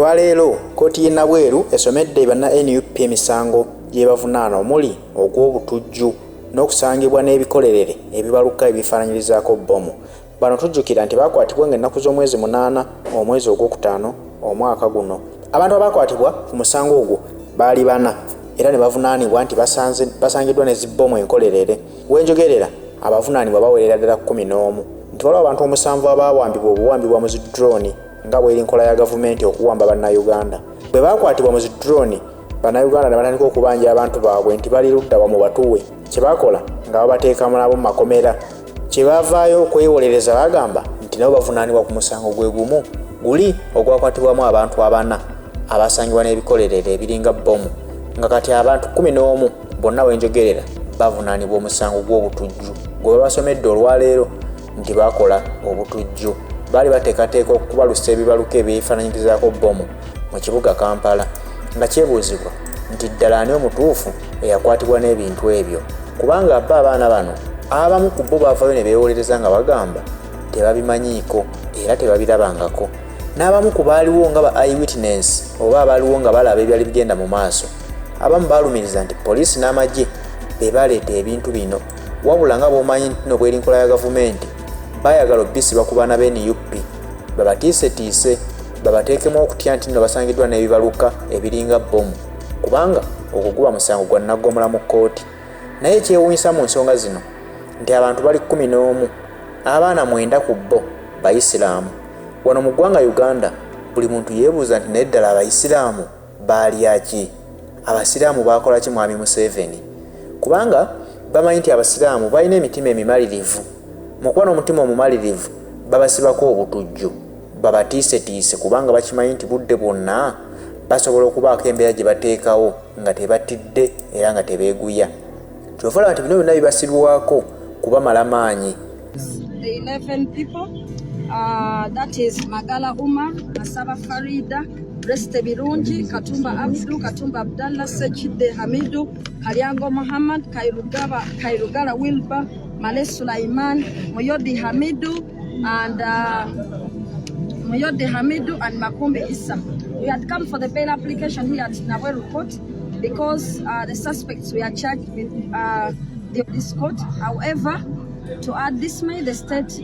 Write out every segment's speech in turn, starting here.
Olwaleero kkooti y'e Nabweru esomedde banna nup emisango gy'ebavunaana omuli ogw'obutujju n'okusangibwa n'ebikolerere ebibaluka ebifaananyirizaako bbomu. Bano tujjukira nti baakwatibwa ng'ennaku z'omwezi 8 omwezi ogwokutaano omwaka guno. Abantu abaakwatibwa ku musango ogwo baali bana era ne bavunaanibwa nti basangiddwa ne zibbomu enkolerere. Wenjogerera abavunaanibwa bawerera ddala 11 nti waliwo abantu omusanvu abaawambibwa obuwambibwa mu zi drone nga bw'eri nkola ya gavumenti okuwamba Bannayuganda. Bwe baakwatibwa mu zi drone, Bannayuganda ne batandika okubanja abantu baabwe nti bali ludda wa mubatuwe. Kye baakola nga babateeka nabo mu makomera. Kye baavaayo okwewolereza bagamba nti nabo bavunaanibwa ku musango gwe gumu guli ogwakwatibwamu abantu abana abasangibwa n'ebikolerere ebiringa bbomu, nga kati abantu 11 bonna wenjogerera bavunaanibwa omusango gw'obutujju gwe babasomedde olwaleero nti bakola obutujju. Baali bateekateeka okubalusa ebibaluka ebyefaananyirizaako bbomu mu kibuga Kampala, nga kyebuuzibwa nti ddala ani omutuufu eyakwatibwa n'ebintu ebyo, kubanga bo abaana bano abamu ku bo baavayo ne beewolereza nga bagamba tebabimanyiiko era tebabirabangako. N'abamu ku baaliwo nga ba eyewitness oba abaaliwo nga balaba ebyali bigenda mu maaso, abamu baalumiriza nti poliisi n'amagye be baleeta ebintu bino, wabula nga bw'omanyi nti no bweri nkola ya gavumenti, baayagala obisiba ku baana ba NUP babatiisetiise babateekemu okutya nti nno basangiddwa n'ebibaluka ebiringa bbomu, kubanga ogwo guba musango gwa nnaggomola mu kkooti. Naye ekyewuunyisa mu nsonga zino nti abantu bali 11, abaana 9 ku bo Bayisiraamu. Wano mu ggwanga Uganda buli muntu yeebuuza nti naye ddala Abayisiraamu baalya ki? Abasiraamu baakola ki Mwami Museveni? Kubanga bamanyi nti Abasiraamu balina emitima emimalirivu. Mu kuba n'omutima omumalirivu babasibako obutujju, babatiisetiise, kubanga bakimanyi nti budde bwonna basobola okubaako embeera gye bateekawo nga tebatidde era nga tebeeguya. Kyova olaba nti bino byonna bibasibwako kubamala maanyi. The 11 people, that is Magala Umar, Masaba Farida, Reste Birungi, Katumba Abdu, Katumba Abdallah, Sechide Hamidu, Kalyango Muhammad, Kairugala Wilba, Male Sulaiman, Muyodi Hamidu, and Muyodi Hamidu and Makumbi Issa. We had come for the bail application here at Nabweru Court because the suspects were charged with this court. However, to our dismay, the state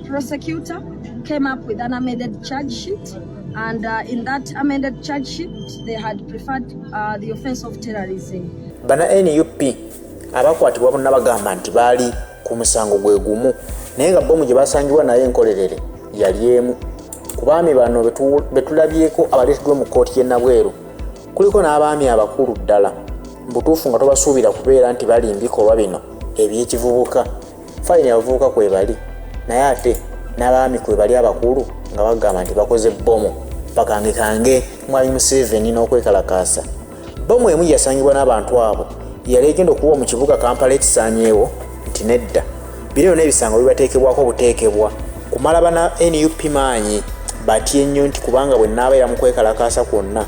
prosecutor came up with an amended charge sheet, and in that amended charge sheet, they had preferred the offense of terrorism. Bana NUP abakwatibwa bonna bagamba nti baali ku musango gwe gumu, naye nga bbomu gye basangibwa naye enkolerere yali emu. Ku baami bano betulabyeko abaleeteddwa mu kkooti y'e Nabweru kuliko n'abaami abakulu ddala mu butuufu nga tobasuubira kubeera nti bali mu bikolwa bino eby'ekivubuka. Fayini abavubuka kwe bali, naye ate n'abaami kwe bali abakulu nga bagamba nti bakoze bbomu bakangekange Mwami Museveni n'okwekalakaasa. Bbomu emu yasangibwa n'abantu abo yali egenda okuba mu kibuga Kampala ekisaanyeewo nti nedda. Bino byonna ebisango bibateekebwako obuteekebwa kumala bana NUP maanyi batye nnyo nti kubanga bwe nnaabeera mu kwekalakaasa kwonna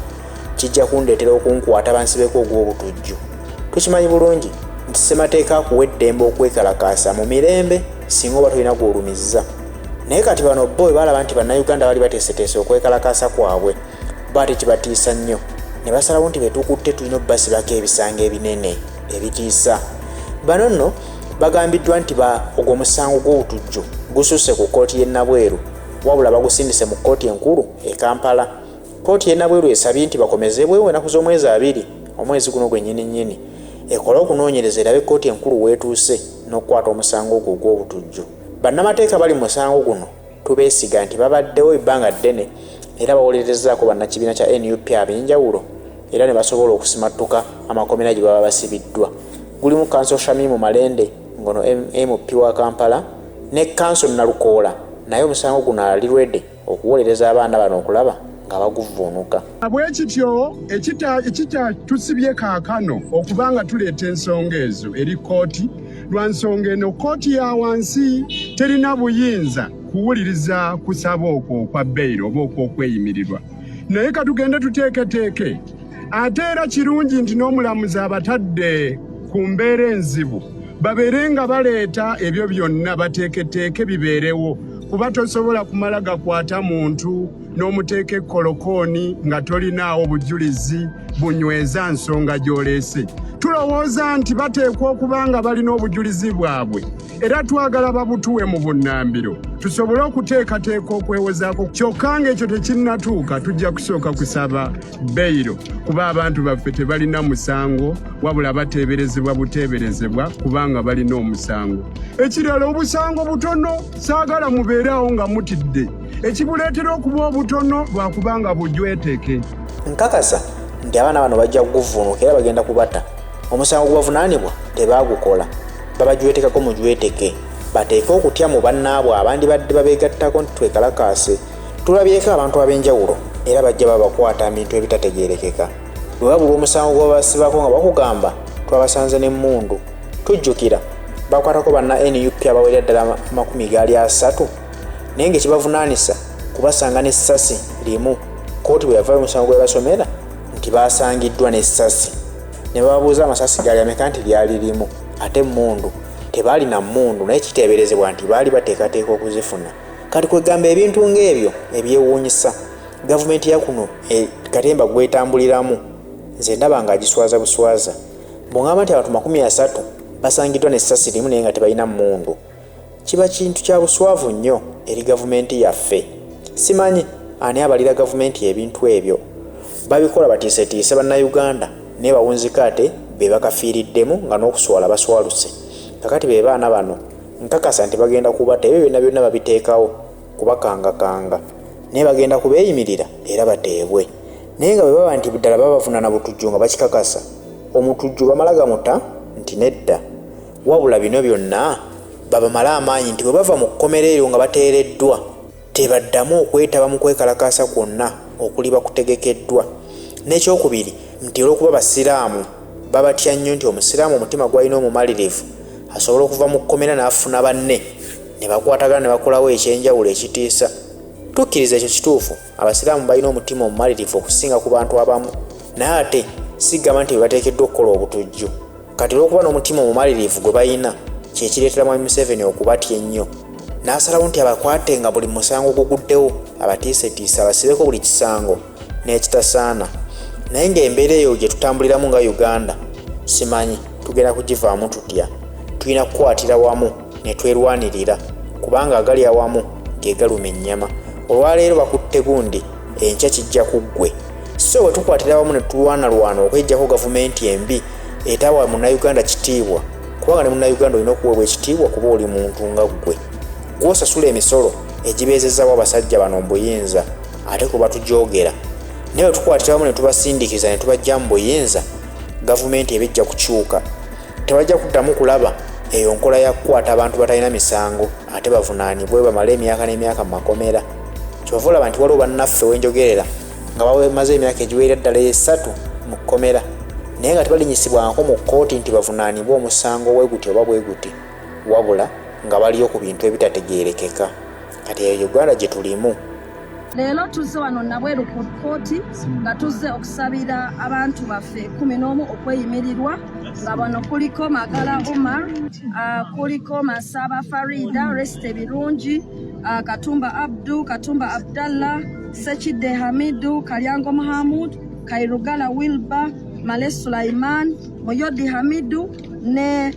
kijja kundeetera okunkwata bansibeko ogw'obutujju. Tukimanyi bulungi nti ssemateeka akuwa eddembe okwekalakaasa mu mirembe singa oba tolina gw'olumizza. Naye kati bano bo bwe balaba nti Bannayuganda bali bateeseteese okwekalakaasa kwabwe, bo ate kibatiisa nnyo ne basalawo nti be tukutte tulina obbasibako ebisango ebinene ebitiisa. Bano nno bagambiddwa nti ogwo omusango gw'obutujju gususse ku kkooti y'e Nabweru, wabula bagusindise mu kkooti enkulu e Kampala. Kkooti y'e Nabweru esabye nti bakomezebwewo ennaku z'omwezi 20 omwezi guno gwennyini nnyini ekole okunoonyereza erabe kkooti enkulu weetuuse n'okukwata omusango ogwo ogw'obutujju. Bannamateeka bali mu musango guno tubeesiga nti babaddewo ebbanga ddene era bawolerezzaako bannakibiina kya NUP ab'enjawulo era ne basobola okusimattuka amakomera gye baba basibiddwa. Gulimu Kanso Shamimu Malende ng'ono MP wa Kampala ne Kanso Nalukoola, naye omusango guno ali ready okuwolereza abaana bano okulaba nga baguvvuunuka. Bwe kityo ekitatusibye kaakano okuba nga tuleeta ensonga ezo eri kkooti, lwa nsonga eno kkooti ya wansi terina buyinza kuwuliriza kusaba okwo okwa beyiro oba okw'okweyimirirwa, naye katugende tuteeketeeke. Ate era kirungi nti n'omulamuzi abatadde ku mbeera enzibu babeere nga baleeta ebyo byonna bateeketeeke bibeerewo, kuba tosobola kumala gakwata muntu n'omuteeka ekkolokooni nga tolinaawo bujulizi bunyweza nsonga gy'oleese. Tulowooza nti bateekwa okuba nga balina obujulizi bwabwe era twagala babutuwe mu bunnambiro tusobole okuteekateeka okwewozaako, kyokka ng'ekyo tekinnatuuka tujja kusooka kusaba beyiro kuba abantu baffe tebalina musango wabula bateeberezebwa buteeberezebwa kubanga balina omusango. Ekirala, obusango butono, saagala mubeere awo nga mutidde. Ekibuleetera okuba obutono lwakubanga bujweteke. Nkakasa nti abaana bano bajja kuguvvuunuka era bagenda kubata. Omusango gwebavunaanibwa tebaagukola, babajwetekako mujweteke bateeke okutya mu bannaabwe abandibadde babeegattako nti twekalakaase. Tulabyeko abantu ab'enjawulo era bajja babakwata mu bintu ebitategeerekeka. Bwe babulwa omusango gwe babasibako nga bakugamba twabasanze n'emmundu. Tujjukira bakwatako banna NUP abawerera ddala amakumi gaali asatu naye ng'ekibavunaanisa kubasanga n'essasi limu. Kkooti bwe yavaayo omusango gwe basomera nti baasangiddwa n'essasi ne bababuuza amasasi gaali ameka nti lyali limu, ate emmundu tebaalina mmundu naye kiteeberezebwa nti baali bateekateeka okuzifuna. Kati kwegamba ebintu ng'ebyo ebyewuunyisa gavumenti ya kuno e, katemba gwetambuliramu nze ndaba nga agiswaza buswaza. Bw'ongamba nti abantu 30 basangiddwa n'essasi limu naye nga tebalina mmundu, kiba kintu kya buswavu nnyo eri gavumenti yaffe. Simanyi ani abalira gavumenti ebintu ebyo. Babikola batiisetiise Bannayuganda naye bawunzika ate be bakafiiriddemu nga n'okuswala baswaluse. Kakati be baana bano nkakasa nti bagenda kubata, ebyo byonna byonna babiteekawo kubakangakanga naye bagenda kubeeyimirira era bateebwe. Naye nga bwe baba nti ddala babavunaana butujju nga bakikakasa, omutujju bamala gamuta nti nedda. Wabula bino byonna babamale amaanyi nti bwe bava mu kkomera eryo nga bateereddwa tebaddamu okwetaba mu kwekalakaasa kwonna okuliba kutegekeddwa. N'ekyokubiri nti olw'okuba Basiraamu babatya nnyo nti Omusiraamu omutima gw'alina omumalirivu asobola okuva mu kkomera n'afuna banne ne bakwatagana ne bakolawo eky'enjawulo ekitiisa. Tukkiriza ekyo kituufu, Abasiraamu balina omutima omumalirivu okusinga ku bantu abamu, naye ate sigamba nti be bateekeddwa okukola obutujju. Kati olw'okuba n'omutima omumalirivu gwe balina kye kireetera Mwami Museveni okubatya ennyo n'asalawo nti abakwate nga buli musango guguddewo abatiisetiise abasibeko buli kisango n'ekitasaana. Naye ng'embeera eyo gye tutambuliramu nga Uganda simanyi tugenda kugivaamu tutya. Tulina kukwatira wamu ne twerwanirira kubanga agali awamu ge galuma ennyama. Olwaleero bakutte gundi, enkya kijja ku ggwe. So bwe tukwatira wamu ne tulwanalwana okweggyako gavumenti embi etawa Munnayuganda kitiibwa, kubanga ne Munnayuganda olina okuweebwa ekitiibwa kuba oli muntu nga ggwe. Gw'osasula emisolo egibeezezaawo abasajja bano mu buyinza ate kwe batujoogera. Naye bwe tukwatira wamu ne tubasindiikiriza ne tubaggya mu buyinza, gavumenti eba ejja kukyuka. Tebajja kuddamu kulaba eyo nkola ya kukwata abantu batalina misango ate bavunaanibwe bamale emyaka n'emyaka mu makomera. Kyova olaba nti waliwo bannaffe wenjogerera nga bamaze emyaka egiwerera ddala esatu mu kkomera naye nga tebalinyisibwangako mu kkooti nti bavunaanibwe omusango bwe guti oba bwe guti, wabula nga baliyo ku bintu ebitategeerekeka. Kati eyo Uganda gye tulimu. Leero tuzze wano Nabweru ku kkooti nga tuzze okusabira abantu baffe 11 okweyimirirwa, nga bano kuliko Magala Umar, kuliko Masaba Farida, Resite Birungi, Katumba Abdu, Katumba Abdallah, Sekidde Hamidu, Kalyango Muhammad, Kairugala Wilba, Male Sulaiman, Muyodi Hamidu ne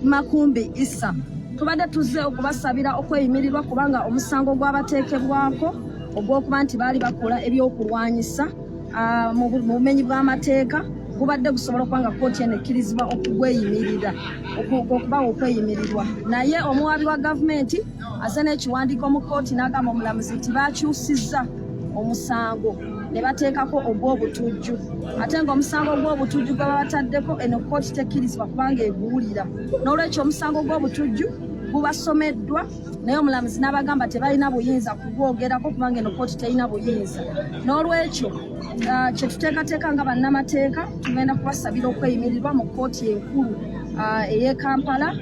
Makumbi Issa. Tubadde tuzze okubasabira okweyimirirwa kubanga omusango gwabateekebwako ogw'okuba nti baali bakola ebyokulwanyisa mu bumenyi bw'amateeka gubadde gusobola okuba nga kkooti eno ekkirizibwa okugweyimirira, okubawa okweyimirirwa. Naye omuwaabi wa gavumenti azze n'ekiwandiiko mu kkooti n'agamba omulamuzi nti baakyusizza omusango ne bateekako ogw'obutujju, ate ng'omusango ogw'obutujju gwe babataddeko eno kkooti tekkirizibwa kubanga eguwulira. N'olwekyo omusango gw'obutujju gubasomeddwa naye omulamuzi n'abagamba tebalina buyinza kugwogerako kubanga eno kkooti terina buyinza. N'olwekyo kye tuteekateeka nga bannamateeka tugenda kubasabira okweyimirirwa mu kkooti enkulu ey'e Kampala,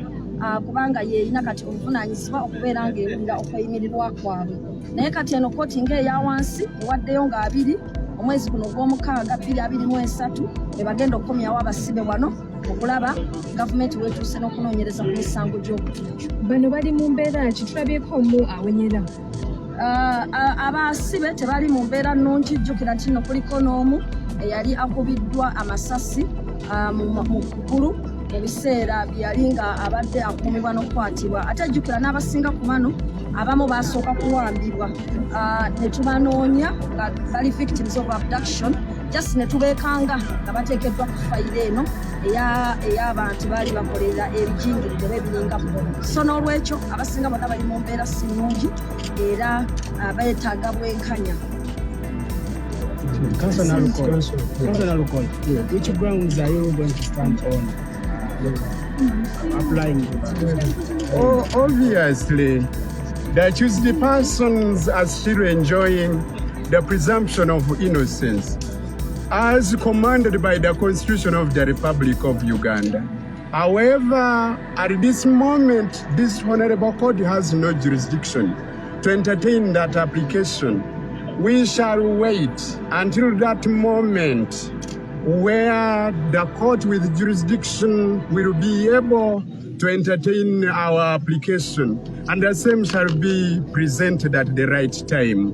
kubanga yeerina kati obuvunaanyizibwa okubeera ng'ewulira okweyimirirwa kwabwe. Naye kati eno kkooti ng'eya wansi ewaddeyo nga 2 omwezi guno ogw'omukaaga 2023 be bagenda okukomyawo abasibe wano okulaba gavumenti weetuuse n'okunoonyereza ku misango gy'obutujju. Bano bali mu mbeera ki? Tulabyeko omu awenyera. Abasibe tebali mu mbeera nnungi. Jjukira nti nno kuliko n'omu eyali akubiddwa amasasi mu kugulu mu biseera byeyali nga abadde akuumibwa n'okukwatibwa. Ate jjukira n'abasinga ku bano abamu basooka kuwambibwa, ne tubanoonya nga bali victims of abduction, just ne tubeekanga nga bateekeddwa ku fayiro eno ey'abantu baali bakolera ebijingirire oba ebiringa bbomu. So n'olwekyo abasinga bonna bali mu mbeera si nnungi era beetaaga bwenkanya. Counsel Nalukoola, which grounds are you going to stand on applying? Oh, obviously, the accused persons are still enjoying the presumption of innocence as commanded by the Constitution of the Republic of Uganda. However, at this moment, this honorable court has no jurisdiction to entertain that application. We shall wait until that moment where the court with jurisdiction will be able to entertain our application, and the same shall be presented at the right time.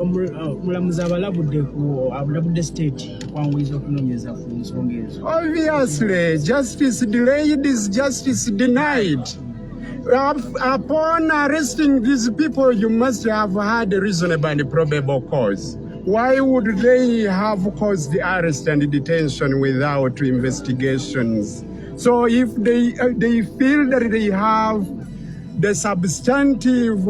Omulamuzi abalabudde ku alabudde state okwanguyiza okunoonyereza ku nsonga ezo. Obviously, justice delayed is justice denied. Upon arresting these people, you must have had a reasonable and probable cause. Why would they have caused the arrest and detention without investigations? So if they feel that they have the substantive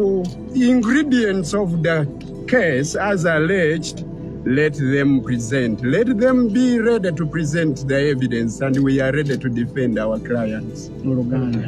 ingredients of the case as alleged, let them present. Let them be ready to present the evidence, and we are ready to defend our clients. Mu Luganda.